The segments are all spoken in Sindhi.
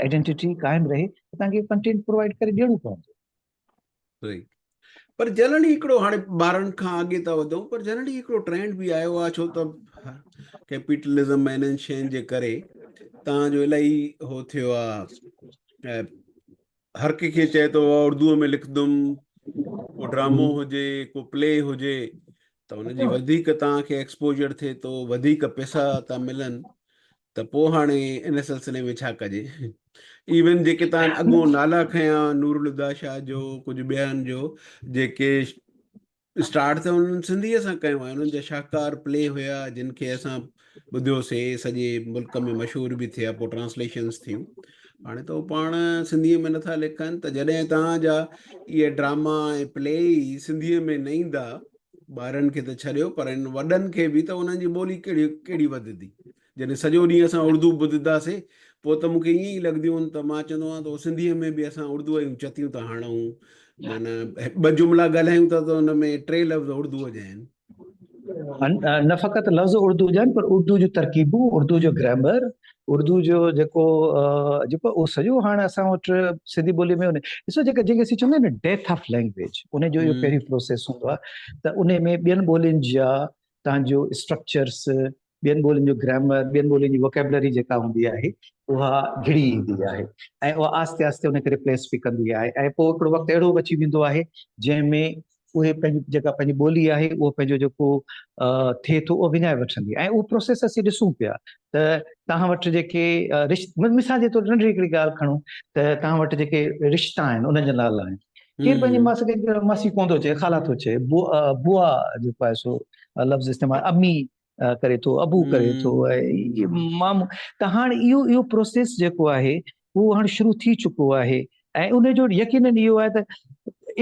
آئيڊينٽيٽي قائم رهي ته توهان کي ڪنٽينٽ پرووائيڊ ڪري ڏيڻو پوندو. صحيح پر جنرلي هڪڙو هاڻي ٻارن کان اڳي ٿا وڌون پر جنرلي هڪڙو ٽرينڊ به آيو آهي ڇو ته ڪيپيٽلزم ۽ انهن شين جي ڪري تان جو الاهي هو ٿيو آهي هر ڪنهن کي چئي ٿو اردو ۾ لکندم ڪو ڊرامو هجي ڪو پلي هجي ته ان جي وڌيڪ توهان کي ايڪسپوجر ٿئي ٿو وڌيڪ پئسا ٿا ملن ته پوء هاڻي ان سلسلي ۾ ڇا ڪجي ايون جيڪي توهان اڳو نالا کنيا نور الهديٰ شاهه جو ڪجهه ٻين جو جيڪي اسٽارٽ ته انهن سنڌيء سان ڪيو آهي انهن جا شاهڪار پلي هيا جن کي اسان ٻڌيوسي سڄي ملڪ ۾ مشهور به ٿيا پوء ٽرانسليشنس ٿيون هاڻي ته پاڻ سنڌيء ۾ نٿا لکن ته جڏهن توهان جا اهي ڊراما ۽ پلي ئي سنڌيء ۾ نه ايندا ٻارن کي ته ڇڏيو پر ان وڏن کي به ته انهن جي ٻولي ڪهڙي ڪهڙي وڌندي جڏهن سڄو ڏينهن اسان اردو ٻڌنداسي پوء ته مون کي ائين ئي لڳنديون آهن ته مان چوندو آهيان ته سنڌيء ۾ به اسان اردوء جون چتيون ٿا هڻون معنيٰ ٻه جملا ڳالهايون ٿا ته ان ۾ ٽي لفظ اردوء جا آهن. نه فقط لفظ اردو جا آهن پر اردو جون ترڪيبون، اردو جو گرامر، اردو جو جيڪو جيڪو اهو سڄو هاڻ اسان وٽ سنڌي ٻولي ۾ ڏسو جيڪا جيڪي اسين چوندا آهيون نه ڊيٿ آف لينگويج ان جو اهو پهريون پروسيس هوندو آهي ته ان ۾ ٻين ٻولين جا تان جو اسٽرڪچرس ٻين ٻولين جو گرامر، ٻين ٻولين جي ووڪيبلري جيڪا هوندي آهي اها گهڙي ايندي آهي ۽ اها آهستي آهستي ان کي ريپليس به ڪندي آهي ۽ پوء هڪڙو وقت اهڙو به اچي ويندو آهي جنهن ۾ اهي پنهنجي جيڪا پنهنجي ٻولي آهي اهو پنهنجو جيڪو ٿئي ٿو اهو وڃائي وٺندي ۽ اهو پروسيس اسين ڏسون پيا ته توهان وٽ جيڪي مثال جي طور ننڍڙي هڪڙي ڳالهه کڻون ته توهان وٽ جيڪي رشتا آهن انهن جا نالا آهن ڪير پنهنجي ماسي کي ماسي ڪونه ٿو چئي خالا ٿو چئي بوا جيڪو آهي سو لفظ استعمال امي ڪري ٿو ابو ڪري ٿو ۽ مامو ته هاڻ اهو اهو پروسيس جيڪو آهي اهو هاڻ شروع ٿي چڪو آهي ۽ ان جو يقينن اهو آهي ته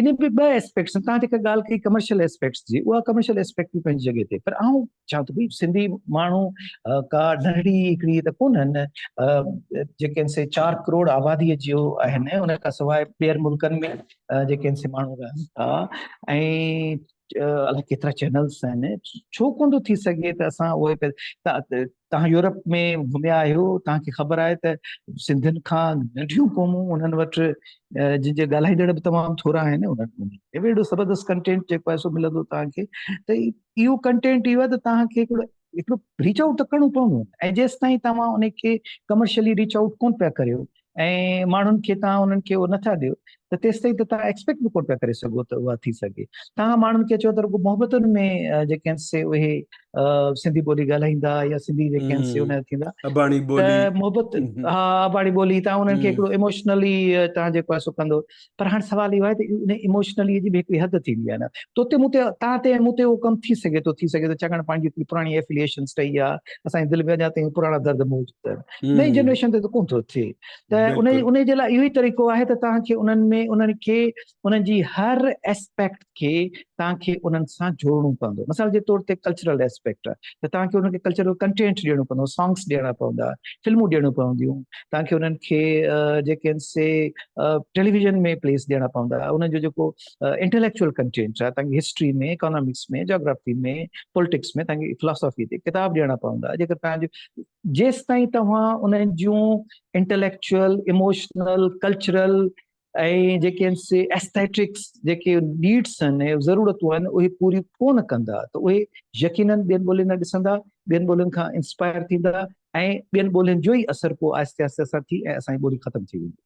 ان ۾ ٻه اسپيڪٽس تان جيڪا ڳالهه ڪئي ڪمرشل اسپيڪٽس جي اها ڪمرشل اسپيڪٽ به پنهنجي جڳهه تي پر آئون چوان ٿو ڀئي سنڌي ماڻهو ڪا ننڍڙي هڪڙي ته ڪونهن جيڪي آهن سي 4 ڪروڙ آبادي جو آهن ان کان سواء ٻين ملڪن ۾ جيڪي آهن سي ماڻهو رهن ٿا ۽ الائي ڪيترا چينلز آهن ڇو ڪونه ٿو ٿي سگهي ته اسان اهي توهان يورپ ۾ گهميا آهيو توهان کي خبر آهي ته سنڌين کان ننڍيون قومون انهن وٽ جن جي ڳالهائيندڙ به تمام ٿورا آهن انهن ۾ به اهڙو زبردست ڪنٽينٽ جيڪو آهي سو ملندو توهان کي ته اهو ڪنٽينٽ اهو آهي ته توهان کي هڪڙو هڪڙو ريچ آئوٽ ته ڪرڻو پوندو ۽ جيستائين توهان ان کي ڪمرشلي ريچ آئوٽ ڪونه پيا ڪريو ۽ ماڻهن کي توهان انهن کي اهو نٿا ڏيو ته تيستائين ته توهان ايڪسپيڪٽ به ڪونه پيا ڪري سگهو ته اها ٿي سگهي. توهان ماڻهن کي چئو ته رڳو محبتن ۾ جيڪي آهن سي اهي سنڌي ٻولي ڳالهائيندا يا سنڌي جيڪي آهن سي ان ٿيندا اباڻي ٻولي ته محبت ها اباڻي ٻولي توهان انهن کي هڪڙو ايموشنلي توهان جيڪو آهي سو ڪندو پر هاڻ سوال اهو آهي ته ان ايموشنلي جي به هڪڙي حد ٿيندي آهي نه تو تي مون تي توهان تي مون تي اهو ڪم ٿي سگهي ٿو ٿي سگهي ٿو ڇاڪاڻ پنهنجي هڪڙي پراڻي افيليئيشنس رهي آهي اسان جي دل ۾ اڃا تائين پراڻا درد موجود آهن نئين جنريشن تي ته ڪونه ٿو ٿئي ته ان ان جي لاء اهو ئي طريقو آهي ته توهان کي انهن ۾ انهن کي انهن جي هر اسپيڪٽ کي توهان کي انهن سان جوڙڻو پوندو مثال جي طور تي ڪلچرل اسپيڪٽ آهي ته توهان کي انهن کي ڪلچرل ڪنٽينٽ ڏيڻو پوندو سانگس ڏيڻا پوندا فلمون ڏيڻيون پونديون توهان کي انهن کي جيڪي آهن سي ٽيليويزن ۾ پليس ڏيڻا پوندا انهن جو جيڪو انٽليڪچوئل ڪنٽينٽ آهي توهان کي هسٽري ۾ اڪانامڪس ۾ جاگرافي ۾ پولٽڪس ۾ توهان کي فلاسافي تي ڪتاب ڏيڻا پوندا جيڪر توهان جو جيستائين توهان انهن جون انٽليڪچوئل، ايموشنل، ڪلچرل ۽ جيڪي آهن سي ايسٿيٽڪس جيڪي نيڊس آهن ۽ ضرورتون آهن اهي پوريون ڪونه ڪندا ته اهي يقينن ٻين ٻولين ڏانهن ڏسندا، ٻين ٻولين کان انسپائر ٿيندا ۽ ٻين ٻولين جو ئي اثر پوء آهستي آهستي اسان ٿي ۽ اسان جي ٻولي ختم ٿي ويندي.